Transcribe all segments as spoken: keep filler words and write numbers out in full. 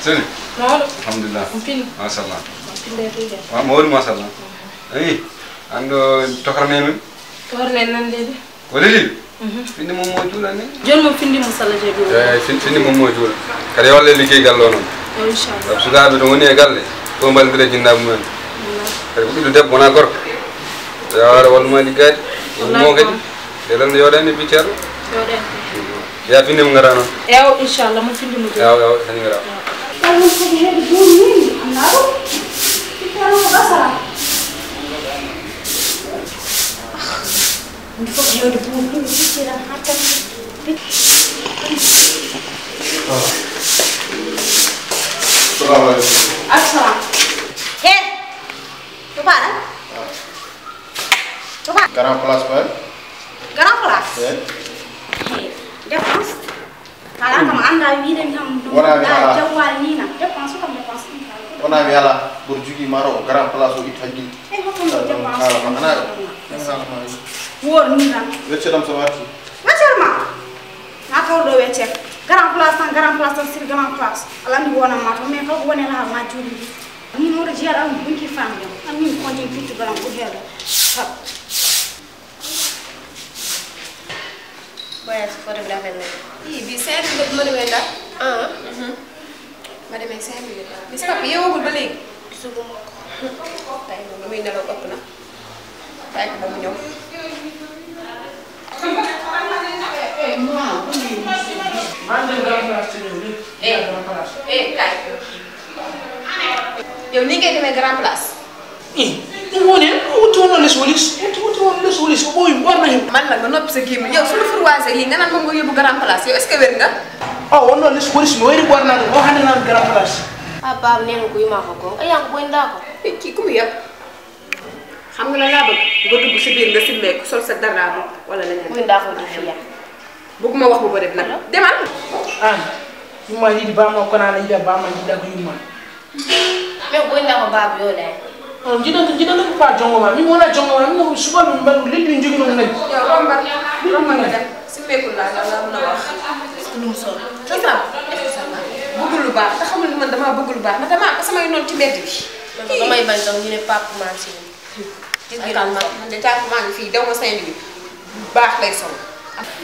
Seli. Mawɗo. Alhamdulillah. On fini. Machallah. On fini de. Wa mawɗo machallah. Eyi. An ɗo tokarne men. Tokarne nan de. Ko leli? Mhm. Findi mum mo juula ni. Joni mo findi mo sala je juula. Eh, fin-, findi mum mo juula. Kadi walle liggey galle o noon. Yo, inchallah. Sabu sukaaɓe to woni e galle, ko mballondira e jinnaaɓe mumen. Wallahi. Kadi ko ɓiɗɗo debbo wona gorko. Yo ara wallu ma liggaade. Wallahi mo kadi. Ko. Nde lan yooɗani bi ceerno. Yooɗani. Ya findi mo ngara noon. Ewo, inchallah, mo findi mo juula. Ewo, ewo, hani ngara. Ewo. Ɗum fof ko hewde buum ni, anndaa ɗum. Ɓiɗɗo Adama ko basara. Ɗum fof ko hewde buum ni, mi ƴettiran haa tan. Salamu aleykum. Assalam. He, to paɗa? To paɗa? Grand place, quoi. Grand place? Eh? He, dépense. Kala kam annda wiide mi kam ɗum wona mi ala. Jawwal ni na. Dépense kam dépense ɗum kala. Wona mi ala. Mboɗo jogii maro o grand place o itta hakkille. E hokko mi dépense. Kala ma ana. Wor ni tan. Wecce ɗam so warti. Wecce ma. Na taw ɗo wecce. Grand place tan, grand place tan, sur grand place. Ala ndi wona ma to, mais ko woni la ma juuɗi ndi. Ni mo jiya ɗam bunki fam yo. An min kontin fitti balam ko hewde. Voyage photographe en nani. Ii, bi cinq mille mbaɗi men ɗa. Ah. Mhm. Mbaɗi men cinq mille. Miss Papi, yewogol ba léegi? Gisuguma ko. Tawi mo ɗum nelo ɓokk na. Tawi ko mo ñëw. Eh, eh, kay. Yow ni ngay demee grand place? Eh, ɗum woni hen, o wutti wonno les wolis, wutti, wutti wonno les wolis, o ɓooyi ɓorna hen. Man la nga noppi sa gémmiñ. Yow, sunu fourwager yi, nga naan moom nga yóbbu grand place. Yow, est-ce que wér nga? Oh, wonno les wolis, mi wayri ɓornaade, o hannde naan grand place. Ah, baaba, nee na ko yuma ko gonga. Ay, yaa ko boy ndaa ko. Eh, kii ku mu yab? Xam nga la laa bëgg? Nga dugg si biir, nga simmeeku, sol sa dara bu wala leneen. Muy ndaa ko di fiya. Bëgguma wax bu bëri nag. Demal. An, yumma yiɗi bamma, kono an a yiɗa bamma, jiɗɗa ko yumma. Min ko woni ko baaba yo ɗa. On jiɗan, jiɗan ko pa jongo ma. Min wona jongo ma, min ko suba min mbaɗu lebbi min jogino mo nayi. Yo, romba, romba nga dem. Simmekul la, la, la, mun a wax. Est-ce que ɗum solo? Kisa, est-ce que ça va? Bëggul lu baax, te xamul ni man damaa bëggul lu baax, ndax damaa ko samay noon ci mbedd bi. Man ko damay bañ sax ñu ne papa maa si. Gis nga man de tànk maa ngi fii, daw ma cinq minutes. Baax lay sol.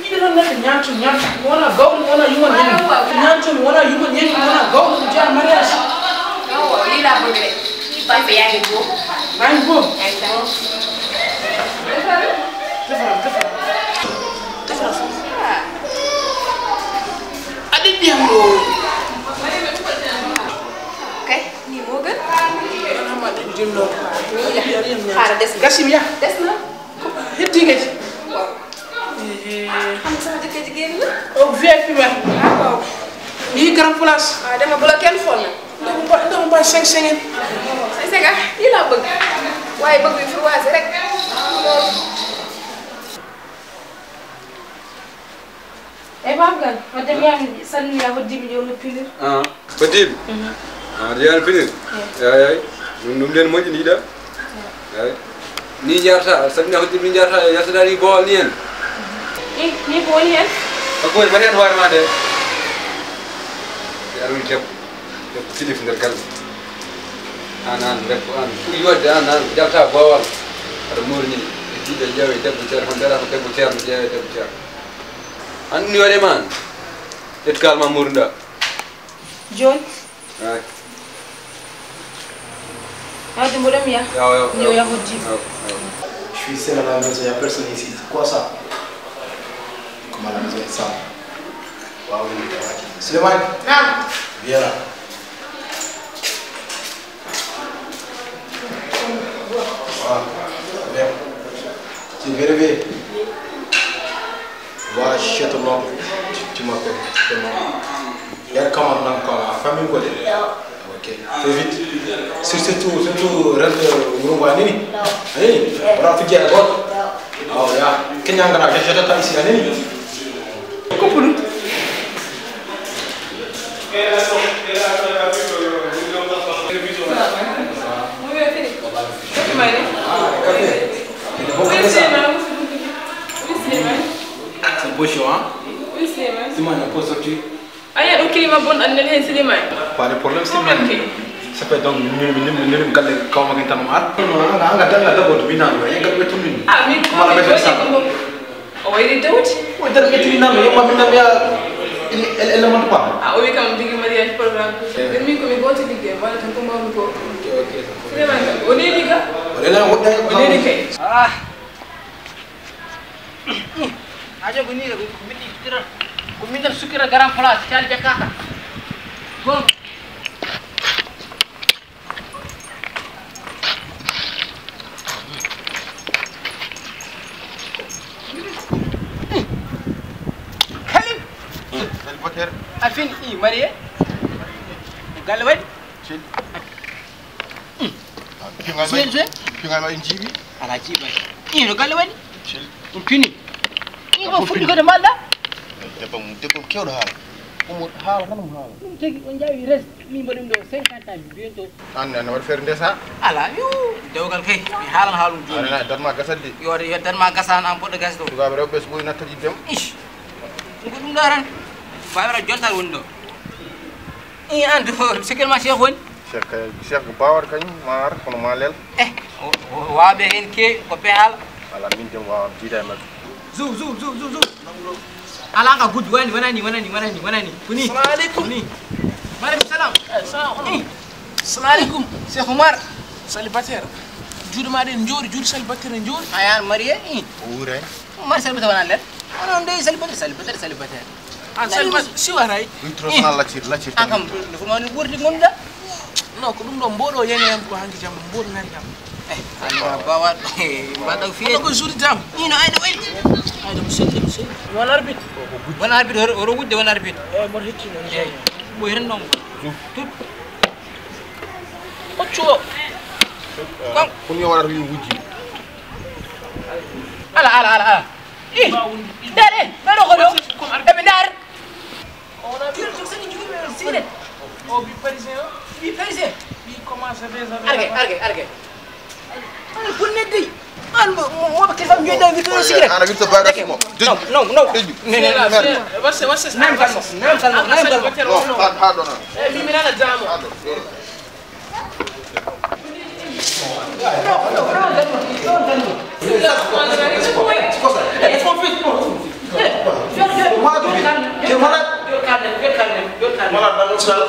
Ñi doon nekk ñaantu, ñaantu, wona gawri, wona human ñaantu. Ñaantu, wona human ñaantu, wona gawri, mu jaar mariage. Waaw, waaw, lii laa bëgg de. Papa yaa ngi boobu. Maa ngi boobu. Yaa ngi boobu. Defal, defal. Defal. Ah. A ɗiɗɗi am ɗo. Kay, nii moo gën. Ɗon hama ɗiɗɗi ɗin ɗo. Nii la. Xaaral, des na. Gasim ya. Des na. Heddi kadi. Waaw. Ehe. Xam nga sama jëkkër ji génn na. O V I P ba. Ah, waaw. Lii grand place. Ah, dama bu la kenn xool na. Ndox mu ba, ndox mu ba cinq cents ngeen. Cinq cents, ah, lii laa bëgg. Waaye bëgg bi fourwager rek. Loolu. E Baaba Gal, wadde mi yaani salmini a hoddii mi ɗo no pilir. Ah, hoddii mi? Mhm. Ah, aɗa yaani pilir? Eey. Eey, eey. Ɗum, ɗum nden moƴƴi, ndiɗa? Eey. Eey. Ni jarta, salmini a hoddii mi, ni jarta, yaltata ni boowal ni en. Ni, ni ko woni hen? Ko woni, mbaɗi hen hoore ma de. Ɓe arwi debbo, debbo kilifa nder galle. An, an, debbo, an, ɓuri yodde an, an, jalta boowal. Aɗa morini, e jiiɗe ƴeewe debbo ceerno, kam mbiyata ko debbo ceerno, ƴeewe debbo ceerno. An ni waɗe ma an. Ƴet kaal ma morinɗa. Jooni. Ay. Hawde mboɗo mi yaha. Yaw, yaw, yaw. Yo yaha hoddii. Yaw, yaw. Je suis seul à la maison, il y a personne ici. C'est quoi ça? Comment la maison est sale. Waaw, oui, oui, oui. Souleymane. Naam. Viens là. Voilà. Bien. Tu es réveillé? Va chez ton oncle. Tu, tu m'appelles. Tu m'appelles. Yar Kamara nan ko a famille ko de. Ok. Fais vite. Sur-, surtout, surtout rente wuro ngo a nini? Ayi, wala fijjere goto. Awa ya. Kenya ngana ke jata tan si a nini? Ko pulu. C'est beau show, hein? Dis-moi, on peut sortir? A yiya ɗo climat bon anndel heen sinima en. Pas de problème, c'est bon. Ça fait donc, nous, nous, nous, nous, galle, kaw ma ken tan mo ar. Non, non, anga, anga, danga, dabo, du binan, ouais, anga, betu min. Ah, min, ko wala mi betu sa. O wayri dawti. O dar betu min nan, yo, ma min nan, ya, il, il, il monte pas. Ah, o wi kam, digi mariage programme. Min, min, ko mi goto ligge, wala tan ko mawmi ko. Ok, ok. Vraiment, o neni ka? O neni, o neni kay. Ah. Ajo ko ni ko min ittira. Ko min tan sukira garan place, cali jakkaka. Bon. Kalim. Célibataire. A fin i marié. Galle waɗi. Cel. Pingal ma, Cel, cel. Pingal ma en jiiɓi. Ala jiiɓa. Ino galle waɗi. Cel. Ɗum pini. Ɗum ko fuɗɗi ko de malɗa. Debbo mum, debbo kewɗo haala. Omo haala, tan omo haala. Ɗum tagi on jaawi res, min mbaɗi ɗum ɗo cinquante ans, biyen to. An, an waɗi feere ndesa? Ala, yo, dewgal kay, mi haalan haalum jooni. Ala, darma gasat de. Yo, yo darma gasan, an poɗɗo gas ɗo. Sukaaɓe rewɓe so ɓuri natta jiddem. Ish, ɗum ko ɗum ɗo tan. Fawira jontal woni ɗo. I an to, sikkel ma Cheikh woni? Cheikh kay, Cheikh ko bawat kañum, ma ar, kono ma lel. Eh, o, o, waawɓe heen keewi, ko pe haala. Ala, min de mi waawaa jiida e maɓɓe. Zoom, zoom, zoom, zoom, zoom. Ala nga guddi, wani, wonani, wonani, wonani, wonani. Ko ni? Salamu aleykum. Ko ni? Maaleykum salam. Eh, salamu aleykum. Eh. Salamu aleykum. Cheikh Oumar. Célibataire. Juuɗe ma ɗe njoori, juuɗe célibataire ne njoori. A yan marié? I. O wuuray. Mar célibataire wona nder. Onon dey célibataire, célibataire, célibataire. An célibataire, si waray. Ɗum trop sana laccir, laccir. An kam, no fuma ni ɓurdi gonɗa? Non, ko ɗum ɗo mboɗo yani yam ko hanki jamma, mboɗo ngari kam. Eh, an ma bawa, mbaɗa fiye. Ko jour jam. Ino ayda wayi. Ayda mo selli, mo selli. Won arbitre. Won arbitre, horo, horo wujde won arbitre. Eh, mboɗo hetti non. Eh, mo hiren non. Tout. Hoccu o. Kon. Kon yo waɗata yo wujji. Ala, ala, ala, ala. Ih, ndaar, eh, ɓeɗo ko ɗo. Eɓe ndaar. Juro to sani juro ɓe sigaret. O bi parisien o. Bi parisien. Bi commence des affaires. Argue, argue, argue. Ay, bonne idée. An mo, mo, mo, ke fam joɗɗo, mi ɗo sigaret. Ana wirta bayra mo. Non, non, non. Deju. Ne, ne, ne. What's, what's, what's, name calmo, name calmo, name calmo. Non, ha, ha, ɗo, non. Eh, mi, mi nana jamo. Ha, ɗo, ɗo.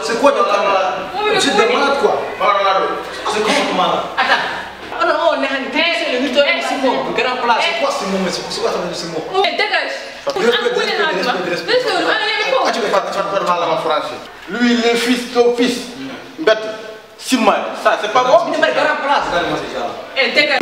C'est quoi ton problème? Vous êtes des malades, quoi. C'est quoi ton malade? Attends. Oh non, oh, Nehani, t'es le Victor Simon, grand place. C'est quoi Simon? Mais c'est quoi ça veut dire Simon? Eh, dégage. Respect, respect, respect, respect. Lui, il est fils, ton fils. Bête. Simon, ça, c'est pas bon. Grand place. Eh, dégage.